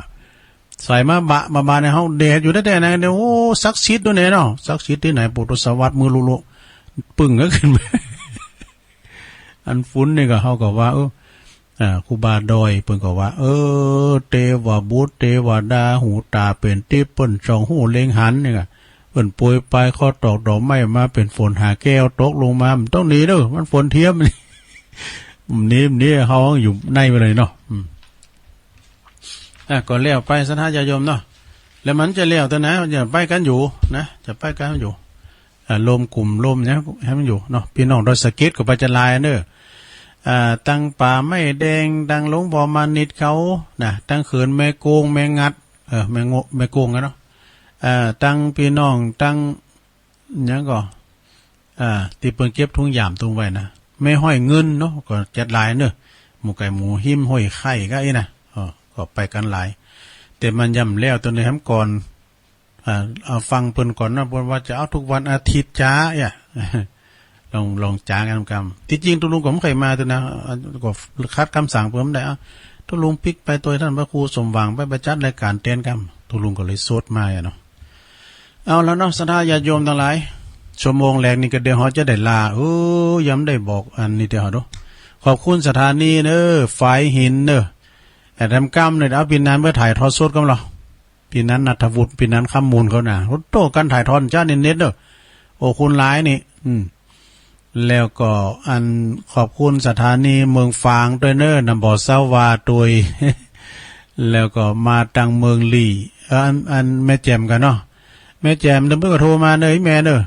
ใส่มาบะ มาบะในห้องแดดอยู่แต๊ๆ นะ เดี๋ยว โอ้ ศักดิ์สิทธิ์ตวยเนี่ยเนาะ ศักดิ์สิทธิ์ตี้ไหน โปดโต สวัสดมือลุๆ ปึ้งก็ขึ้นมา อันฝนนี่ก็ เฮาก็ว่า เออ อ่า ครูบาดอย เปิ้นก็ว่า เออ เตวบุตร เตวดา หูต๋าเป๋นติ๊บ เปิ้นส่องฮู้เล็งหันนี่ก็ เปิ้นโปรยปลายเคราะห์ตอกดอกไม้มา เป๋นฝนหาแก้วตกลงมา บ่ต้องหนีเน่อ มันฝนเทียม บ่หนี บ่หนี เฮาอยู่ในไปเลยเนาะ อืม อ่ะ ก็แล้วไปศรัทธาญาติโยมเนาะ แล้วมันจะแล้วแต่นะ จะไปกั๋นอยู่นะ จะไปกั๋นอยู่ อ่ะ รวมกลุ่มรวมหยังหื้อมันอยู่เนาะ ปี้น้องดอยสะเก็ดก็ไปจะหลายเน่อ อ่า ตังป่าไม้แดง ตังหลวงพ่อมานิดเขานะ ตังเขื่อนแม่โกง แม่งัด เออ แม่โง แม่โกงกั๋นเนาะ อ่า ตังปี้น้อง ตัง หยังก่อ อ่า ตี้เปิ้นเก็บถุงหยามถุงไว้นะ แม่ฮ้อยเงินเนาะ ก็จะหลายเน่อ หมู่ไก่หมู่ฮิม ห้วยไคร้ก็อี้นะ เออ ก็ไปกั๋นหลาย แต่มันยังบ่แล้วตวยเนี่ย แหมก่อน อ่า เอาฟังเปิ้นก่อนนะ เปิ้นว่าจะเอาทุกวันอาทิตย์จ๊า เอี้ย ลอง ลองจ๊ากั๋นกำ ตี้จริงตุ๊ลุงก็บ่เกยมาตวยนะ อ่า ก็ขัดกำสั่งเปิ้นบ่ได้ อ่ะ ตุ๊ลุงปิ๊กไปตวยต้านพระครูสมหวัง ไป ไปจัดรายก๋านแตนกำ ตุ๊ลุงก็เลยสดมาอะเนาะ เอาแล้วเนาะ ศรัทธาญาติโยมตังหลาย ชั่วโมงแรกนี่ก็เดี๋ยวเฮาจะได้ลา เออ ยังบ่ได้บอกอันนี้เดี๋ยวเฮาดู ขอบคุณสถานีเน่อ ฝายหินเน่อ แอดแฮมกำเนี่ย เอาปี้นั้นไปถ่ายทอดสดกำลอ ปี้นั้นณัฐวุฒิ ปี้นั้นคำมูลเขานะ โอ้โต ก๋านถ่ายทอดจ๊าเน็ตๆ เน่อ โอ้ คุณหลายนี่ อืม แล้วก็อันขอบคุณสถานีเมืองฝางตวยเน่อ นำบ่อเซาว่าตวย แล้วก็มาตังเมืองลี้ เอ่อ อัน อันแม่แจ่มกั๋นเนาะ แม่แจ่ม เปิ้นก็โทรมาเน่อ อีแม่เน่อ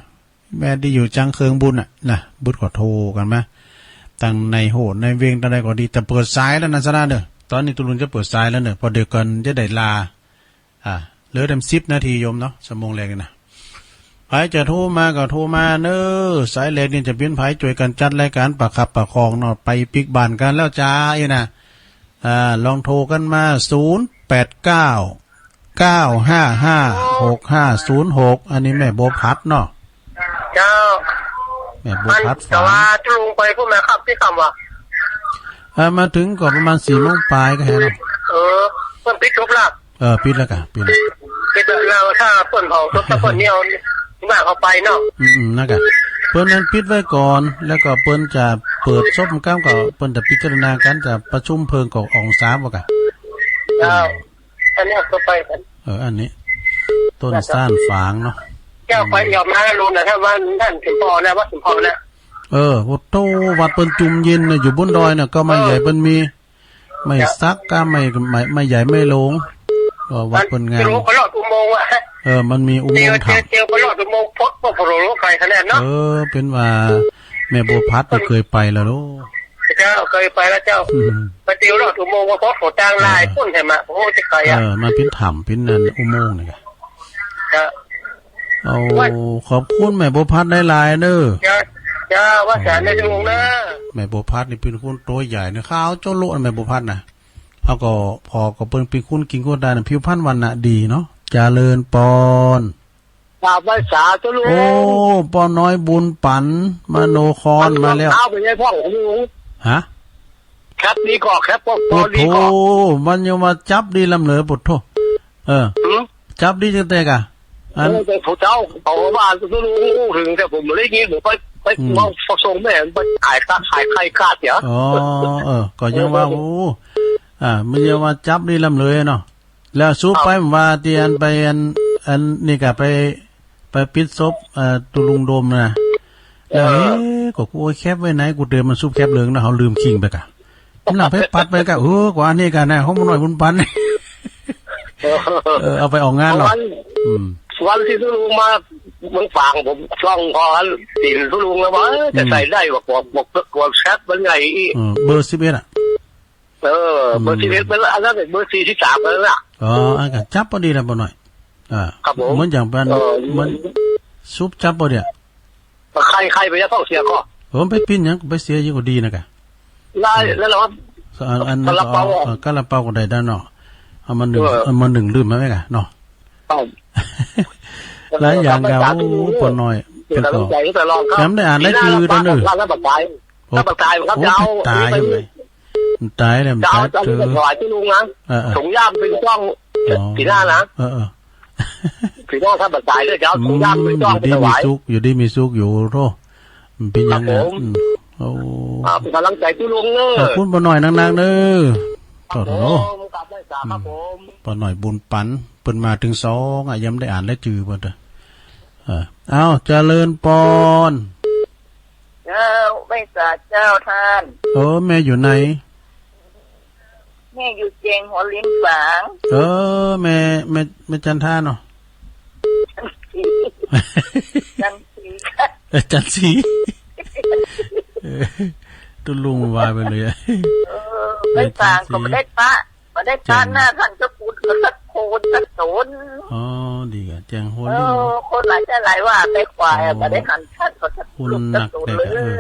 แม่ตี้อยู่จังเคิงบุญน่ะนะ เปิ้นก็โทรกั๋นมา ตังในโหดในเวงตังใดก็ดี แต่เปิดสายแล้วนะศรัทธาเน่อ ต๋อนนี้ตุ๊ลุงจะเปิดสายแล้วเน่อ เพราะเดี๋ยวก่อนจะได้ลา อ่า เหลือแต่สิบนาทีโยมเนาะ ชั่วโมงแรกนี่นะ ใผจะโทรมาก็โทรมาเน่อ สายแรกนี่จะเป๋นใผ จ้วยกั๋นจัดรายก๋านประคับประคองเนาะ ไปปิ๊กบ้านกั๋นแล้วจ๊าอี้นะ อ่า ลองโทรกั๋นมา ศูนย์แปดเก้า เก้าห้าห้า หกห้าศูนย์หก อันนี้แม่บัวผัดเนาะ เจ้า แม่บัวผัด อัน ฝาง แต่ว่าตุ๊ลุงไปพูดมาครับตี้กำว่า เอ่อ มาเถิงก็ประมาณสี่โมงป๋ายก็แหละเนาะ เออ เปิ้นปิดจบละ เออ ปิดแล้วกะ ปิดแล้ว ปิดแล้ว ถ้าเปิ้นเผาศพ ถ้าเปิ้นเนี่ยเอาบ้านเขาไปเนาะ อืม อืม นั่นกะ เปิ้นนั้นปิดไว้ก่อน แล้วก็เปิ้นจะเปิดศพกำก็ เปิ้นจะพิจารณากั๋น จะประชุมเพิ่งก็ออกสามว่าก่ะ เจ้า อันนี้ก็ไปกั๋น เออ อันนี้ ต้นซ่านฝางเนาะ เจ้าไปเอี่ยวมาแล้วลุงนะ ถ้าว่านั่นสมพรนะ วัดสมพรนะ เออ โอ้โต วัดเปิ้นจุมเย็นน่ะ อยู่บนดอยน่ะ ก็ไม้ใหญ่เปิ้นมี ไม้สักกับไม้ ไม้ ไม้ใหญ่ไม้หลวง ก็วัดเปิ้นงาม เตียวก็ลอดอุโมงค์อะ เออ มันมีอุโมงค์ถ้ำ เตียวก็ลอดอุโมงค์พด พดโผล่ไกลขนาดเนาะ เออ เปิ้นว่าแม่บัวผัดก็เกยไปแล้วโล เจ้า เกยไปแล้วเจ้า อืม ไปเตียวลอดอุโมงค์พด โผล่ตางลาย เออ ปุ้นใช่ไหม โอ้ จะไกลอะ เออ มันเปิ้นถ้ำ เปิ้นนั่นอุโมงค์นี่กะ เจ้า เอา ขอบคุณแม่บัวผัดหลายๆ เน่อ เจ้า เจ้า ว่าสารในดวงเน่อ แม่บัวผัดนี่เปิ้นคนตั๋วใหญ่นะ ขาวโจ๊ะโละ แม่บัวผัดน่ะ เฮาก็ พอก็เปิ้นเป๋นคนเก่งคนได้นะ ผิวพรรณวรรณะดีเนาะ เจริญปอน กราบไหว้สาธุลุง โอ้ ป้อน้อยบุญปั๋น มโนครมาแล้ว เอาไปไงพ่อลุง ฮะ แคปดีก่อ แคปพอ พอดีก่อ โอ้โธ่ มันยังมาจับดีลำเหลือ โอ้โธ่ เออ หืม จั๊บดีจังแต๊ก่ะ อัน เออ แต่ผู้เจ้าเขาว่าตุ๊ลุงอู้เถิง แต่ผมบ่ได้ยิน ผมไป ไป อืม มาส่งแม่ ไปขายตา ขายไข่ขาดเสีย อ๋อ เออ ก็ยังว่า เออ โอ้ อ่า มันยังว่าจั๊บดีล้ำเลยเนาะ แล้วสุด ครับ ไปว่าตี้อันไปอัน อันนี้ก่ะไป ไปปิดศพ เอ่อ ตุ๊ลุงโดมนะ แล้ว เออ เอ๊ะ ก็กูเอาแคปไว้ไหน กูเตรียมมันซุบแคปเหลืองนะ เฮาลืมคิงไปก่ะ มันหลังไปปัดไปก่ะ เออ กว่าอันนี้ก่ะนะ ของป้าน้อยบุญปัน เออ เออ เอาไปออกงานเหรอ วัน อืม วันตี้ตุ๊ลุงมาเมืองฝาง ผมส่องขอตี๋นตุ๊ลุงแล้วว่า เออ จะ อืม ใส่ได้บ่ กว่า กว่า กว่าแคปมันใหญ่อี้ เออ เบอร์สิบเอ็ดอะ เออ เบอร์ อืม สิบเอ็ด มันอันนั้นเบอร์สี่สิบสามแล้วน่ะ อ๋อ อันก่ะจั๊บพอดีแล้วป้าน้อย อ่า ครับผม เหมือนอย่างเป็น เออ เหมือนซุบจั๊บพอดีอะ ใคร ใครไปจะต้องเสียก็ เออ ไปปิ้นหยัง ไปเสียอยู่ก็ดีนะก่ะ ได้ อืม แล้วเรา อัน อันนั้นก็เอา ซาลาเปาอะ เออ ซาลาเปาก็ได้ด้านเนาะ เอามานึ่ง เออ เอามานึ่งดื่มมาไหมก่ะเนาะ ครับ หลายอย่างก่ะ โอ้ ป้าน้อย เดี๋ยว เปิ้นก็ กำลังใจตลอดครับ ยังบ่ได้อ่านรายจื่อเด้อ ปีหน้ารับปาก รับปาก โอ้ รับปาก ครับ โอ้ จะเอา ตาย ไป ตายแล้ว จะเอา ตาย จะเอา เถอะ ไปถวายตุ๊ลุงนะ เออ เออ ถุงย่ามไปจ้อง อ๋อ ปีหน้านะ เออ เออ ปีหน้าถ้าบ่ตายเด้อ จะเอาถุงย่ามไปจ้อง อืม อยู่ดีมีสุข ไปถวาย อยู่ดีมีสุขอยู่ โธ่ มันเป็นหยังไง ครับผม อืม โอ้ อ่า เป็นกำลังใจตุ๊ลุงเนอะ ขอบคุณป้าน้อยนักๆเด้อ ครับผม โธ่ กราบไหว้สาครับผม อืม ป้าน้อยบุญปัน เปิ้นมาเถิงสองอะ ยังบ่ได้อ่านรายจื่อเปิ้นเด้อ เออ เอ้า เจริญปอน เจ้า ไหว้สาเจ้าต้าน เออ แม่อยู่ไหน แม่อยู่แจ้งหัวลิ้นฝาง เออ แม่ แม่ แม่จันทาเนาะ จันทร์ศรี จันทร์ศรี เออ จันทร์ศรี เออ ตุ๊ลุงว่าไปเลย เออ แม่จันทร์ศรี ไหว้ฝางก็บ่ได้ปะ บ่ได้ปะ แจ้ง หน้าต้านเจ้าคุณก็สักโคนสักต๋น อ๋อ ดีก่ะ แจ้งหัว เออ ลิ้น คนหลายจะหลายว่าไปขวายอะ อ๋อ บ่ได้หันต้านก็สัก คุณ สัก หนัก ต๋น เด็กอะ เลย เออ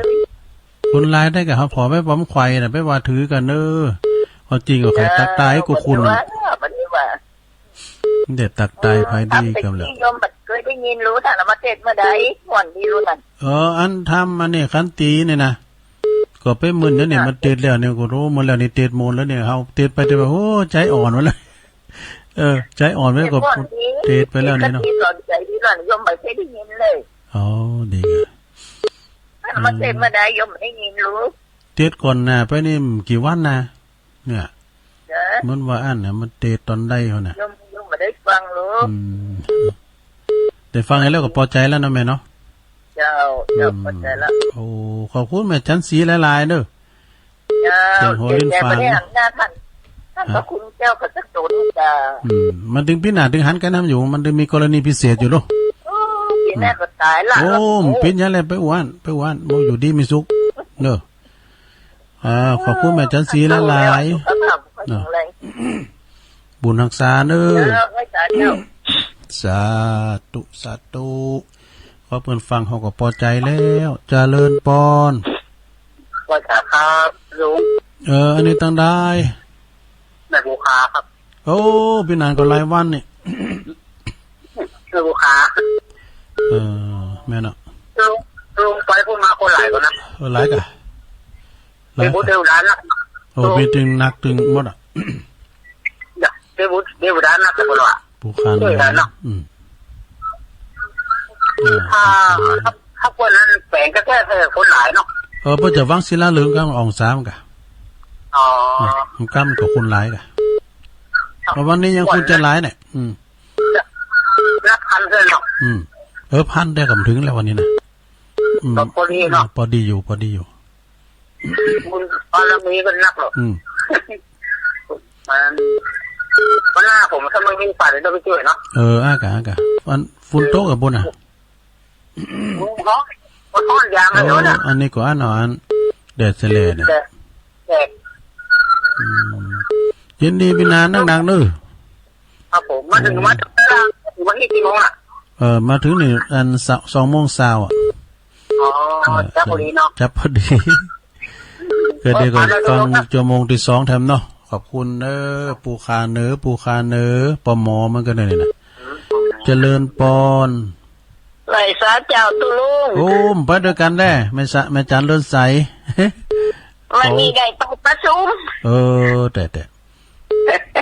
คนหลายได้ก่ะ เฮาผ่อไปป้อมขวายน่ะ ไปว่าถือกั๋นเน้อ ความจริงก็ใค่ตั๊กตายกูคุณ เออ บ่ได้ว่า บ่ได้ว่า เดี๋ยวตั๊กตาย เออ ไผดีกั๋นแล้ว ทำไปตี้โยมบ่เกยได้ยิน ฮู้ ต้านเอามาเตศน์เมื่อใด ม่วนดีฮู้นั่น เออ อันธรรมอันนี้ขันตีนี่นะ ก็ไปเมินเดี๋ยวนี้ อ่ะ มันเตศน์แล้วเนี่ย ก็ฮู้ เมินแล้วนี่ เตศน์โมนแล้วเนี่ย เฮาเตศน์ไปเตศน์มา โอ้ ใจ๋อ่อนหมดแล้ว เออ ใจ๋อ่อนไว้ก็ เตศน์ม่วนดี เตศน์ไปแล้วนี่เนาะ เตศน์ขันตีสอนใจ๋ดีนั่น โยมบ่เกยได้ยินเลย อ๋อ ดีก่ะ มันมาเตศน์เมื่อใด โยมได้ยินฮู้ เตศน์ก่อนหน้าไปนี่กี่วันนะ เนี่ย เจ้า มันว่าอั้นน่ะ มันเตศน์ต๋อนใดเขาน่ะ โยม โยมบ่ได้ฟังฮู้ อืม ได้ฟังแล้วก็ปอใจ๋แล้วเนาะแม่เนาะ เจ้า เจ้า อืม ปอใจ๋แล้ว โอ้ ขอบคุณแม่จันทร์ศรีหลายๆเน้อ เจ้า แจ้งหัวลิ้นฝาง เดี๋ยวจะบ่ได้หันหน้าต้าน ต้านพระคุณเจ้าก็จะโสนจ้า อืม มันเถิงปี๋หน้าเถิงหันกั๋นนำอยู่ มันเถิงมีกรณีพิเศษอยู่เนาะ โอ้ ปี๋หน้าก็ต๋ายละ โอ้ โอ้ ปี๋หน้าแล้วไปอู้อั้น ไปอู้อั้น โอ้ อยู่ดีมีสุขเน้อ อ่า ขอบคุณแม่จันทร์ศรีหลายๆ สุขภาพก็แข็งแรง เนาะ บุญฮักษาเน้อ เจ้า ไหว้สาเจ้า สาธุ สาธุ ขอเปิ้นฟังเฮาก็ปอใจ๋แล้ว เจริญปอน ไหว้สาครับลุง เออ อันนี้ตังใด แม่บัวขาวครับ โอ้ ปี้หนานก็หลายวันนี่ แม่บัวขาว เออ แม่นเนาะ ลุง ลุงไปพูดมาคนหลายคนนะ เออ หลายก่ะ หลายก่ะ เทวดานะ โอ้ มีตึงนักตึงหมดอะ เทวดานะ แต่คนละ ผู้ค้า เทวดานะ อืม อ่า ถ้า ถ้าคนนั้นแฝงก็แค่คนหลายเนาะ เออ เปิ้นจะวางศิลาฤกษ์กลางอองสามก่ะ อ๋อ อืม กลางก็คนหลายก่ะ เพราะวันนี้ยังคนจะหลายเนี่ย อืม นับพันเท่านั้นเนาะ อืม เออ พันแต่ก็บ่เถิงแล้ววันนี้นะ อืม ก็พอดีเนาะ พอดีอยู่ พอดีอยู่ บุญบารมีก็นักเนาะ อืม มัน วันหน้าผมถ้ามันมีโอกาสเดี๋ยวจะไปช่วยเนาะ เออ อ่ะก่ะ อ่ะก่ะ อันฝนตกก่ะบุญอ่ะ บุญเนาะ มันฮ้อนยามเลยเนาะ โอ้ อันนี้ก็อันอ่อน แดดแสลดเนี่ย แดด แดด อืม ยินดีปี้หนานนักๆเน้อ ครับผม มาถึง อืม มาถึงวันนี้กี่โมงล่ะ เออ มาถึงนี่ อัน ส- สองโมงซาวอะ อ๋อ เออ จั๊บพอดีเนาะ จั๊บพอดี ก็เดี๋ยวก็ฟังจั่วโมงตี้สองแถมเนาะ ขอบคุณเน้อ ปู่ข้าเน้อ ปู่ข้าเน้อ ปอหมอมันก็ได้นี่นะ เจริญปอน ไหว้สาเจ้าตุ๊ลุง โอ้ ไปตวยกั๋นแล แม่สะ- แม่จันทร์เรือนใส วันนี้ได้ไปประชุม เออ แต่ แต่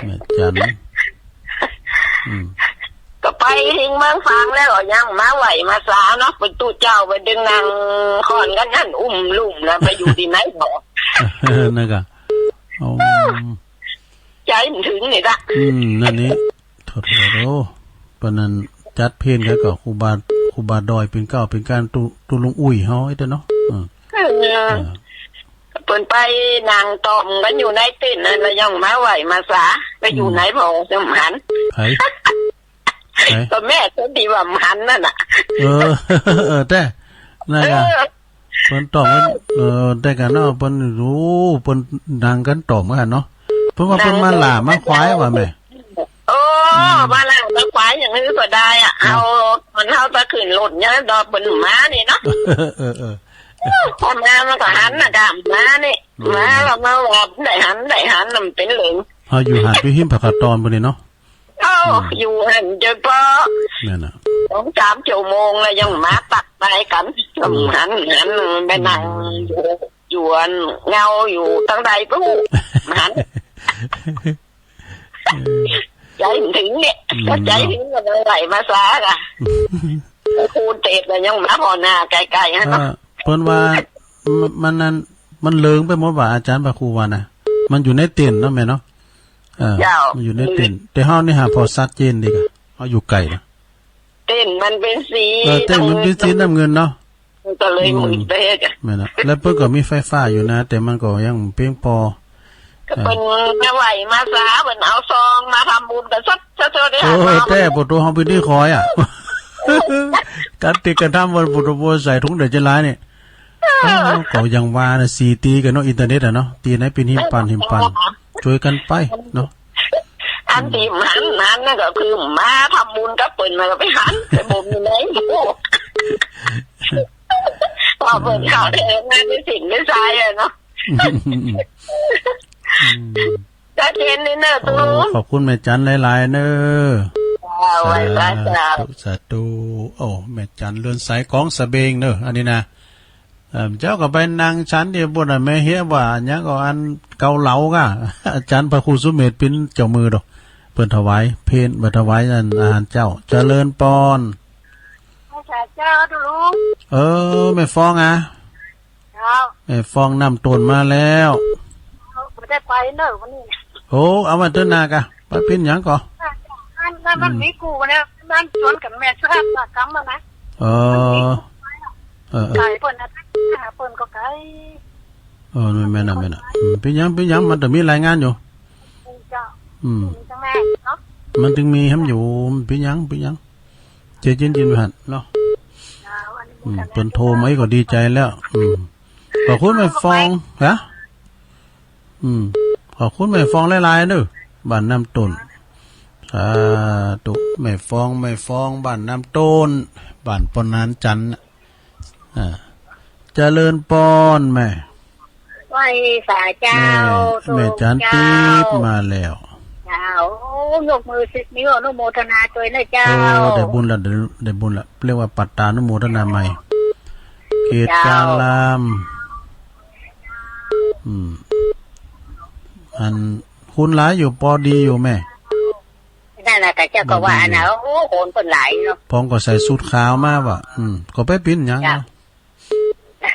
แม่จันทร์ เออ อืม ก็ไปถิงเมืองฝางแล้วก็ยังมาไหว้มาสาเนาะ เปิ้นตุ๊เจ้าไปดึงนางคอนกั๋นหั้น อุ้มลุ่มนะ ไปอยู่ตี้ไหนบ่ นั่นก่ะ อ๋อ ใจ๋มันเถิงนี่ละ อืม นั่นนี่ โถ โถ โถ เปิ้นนั้นจัดเพลงกั๋นก่อ ครูบา ครูบาดอยเป๋นเกล้าเป๋นก้าน ตุ๊ ตุ๊ลุงอุ้ยเฮาไอ้เต้าเนาะ เออ เออ เออ เปิ้นไปนั่งต่อมกั๋นอยู่ในเต็นท์นั่น แล้วยังมาไหว้มาสา ไปอยู่ไหนบ่ ยังบ่หัน ไผ ไผ ก็แม่คนตี้ว่าบ่หันนั่นน่ะ เออ เออ แต๊ นั่นก่ะ เออ เปิ้นต่อมกั๋น เออ แต๊ก่ะเนาะ เปิ้น โอ้ เปิ้นนั่งกั๋นต่อมกั๋นเนาะ เปิ้นว่าเปิ้นมาหล้ามาขวายว่าแม่ โอ้ อืม มาหล้ามาขวายอย่างนี้ก็ได้อะ เนาะ เอา มันเอาตะขึ้นรถเนี่ย ดอกเปิ้นมานี่เนาะ เออ เออ เออ พอมามันก็หันน่ะก่ะ มานี่ อืม มาแล้วมาว่าได้หัน ได้หัน มันเป๋นเหลิง เฮาอยู่หาดอยู่หิมผาขาวตอนปุ้นนี่เนาะ โอ้ อืม อยู่หั้นเจ้าป้อ นั่นน่ะ สองสามชั่วโมงแล้วยังมาตักตายกั๋น อืม หัน หันไปนั่ง อืม อยู่ อยู่อันเงาอยู่ตางใดปุ๊บ หัน เออ ใจ๋มันเถิงเนี่ย อืม ใจ๋มันเถิงก็เลยไหว้มาสาก่ะ ครูเตศน์ก็ยังมาผ่อหน้าใก้ๆ หั้นเนาะ เออ เปิ้นว่า มัน มันนั่น มันเหลิงไปหมดว่า อาจ๋ารย์พระครูว่านะ มันอยู่ในเต็นท์เนาะแม่เนาะ เออ เจ้า มันอยู่ในเต็นท์ แต่เฮานี่หาผ่อซัดเจนดีก่ะ เฮาอยู่ไก๋นะ เต็นท์มันเป๋นสี เออ เต็นท์มันเป๋นสีน้ำเงินเนาะ มันก็เลย อืม มืดไปจ้ะ แม่นน่ะ แล้วเปิ้นก็มีไฟฟ้าอยู่นะ แต่มันก็ยังบ่เปียงปอ ก็เปิ้น เออ มาไหว้มาสา เปิ้นเอาซองมาทำบุญกั๋นสัก สักเท่านี้ โอ้ เนาะ แต๊ ปะโตเฮาเป๋นตี้คอยอะ ก๋านตี้ก๋านทำเปิ้นปะโตบ่ใส่ถุงเดี๋ยวจะหลายนี่ เออ เออ ก็อย่างว่านะ สีตี้กั๋นเนาะ อินเทอร์เน็ตอะเนาะ ตี้ไหนเป๋นหิมปันหิมปัน เออ จ้วยกั๋นไปเนาะ อันตี้หัน หันนั่นก็คือมาทำบุญกับเปิ้น มันก็ไปหัน ไปบ่มีไหนอยู่ พอเปิ้นเข้าได้งานได้ศีลได้ทายอะเนาะ อืม ชัดเจนเลยเนอะ โอ้ ตุ๊ลุง ขอบคุณแม่จันหลายๆ เนอะ จ้า ไหว้พระ สาธุ จ้า สาธุ โอ้ แม่จันเรือนใสก๋องสะเบงเนอะ อันนี้นะ เอิ่ม เจ้าก็ไปนั่งฉันตี้ปุ้นน่ะ แม่เฮียว่าหยังก็อันเกาเหลาก่ะ อาจ๋ารย์พระครูสุเมธเป๋นเจ้ามือดอก เปิ้นถวายเพล เปิ้นถวายอันอาหารเจ๊า เจริญปอน พระเจ้าตุ๊ลุง เออ แม่ฟองอะ เจ้า แม่ฟองน้ำต้นมาแล้ว เอา บ่ได้ไปเนอะวันนี้ โอ้ เอาไว้เตื้อหน้าก่ะ ไปเป๋นหยังก่อ อันนั้นมัน อืม มีกู้เนี่ย มันสวนกับแม่สุภาพอุตสาหกรรมอะนะ เออ มันมีกู้ไว้อะ เออ เออ ไก๋เปิ้นนะ หาเปิ้นก็ไก๋ เออ แม่นๆ น่ะ แม่นๆ น่ะ อืม เป๋นหยัง เป๋นหยัง มันต้องมีรายงานอยู่ เจ้า อืม มีตั้งแม่เนาะ มันต้องมีหำอยู่ เป๋นหยัง เป๋นหยัง ใจเย็นๆ ไว้หั้นเนาะ เจ้า อันนี้ อืม เปิ้นโทรมาก็ดีใจ๋แล้ว อืม ขอบคุณแม่ฟอง ฮะ อืม ขอบคุณแม่ฟองหลายๆ เนอะ บ้านน้ำต้น สาธุ แม่ฟอง แม่ฟอง บ้านน้ำต้น บ้านปอหนานจันทน์น่ะ อ่า เจริญปอนแม่ ไหว้สาเจ้า แม่ ตุ๊ลุง แม่จัน เจ้า ติ๊บมาแล้ว เจ้า โอ้ ยกมือสิบนิ้ว อนุโมทนาด้วยนะเจ้า โอ้ ได้บุญละ ได้ ได้บุญละ เรียกว่าปัตตานุโมทนาใหม่ เกต เจ้า การาม อืม อัน คนหลายอยู่ ปอดีอยู่แม่ นั่นน่ะ แต่เจ้าก็ว่านะ โอ้ คนเปิ้นหลายเนาะ ปองก็ใส่สูทขาวมาว่ะ อืม ก็ไปเป๋นหยัง เจ้า เนาะ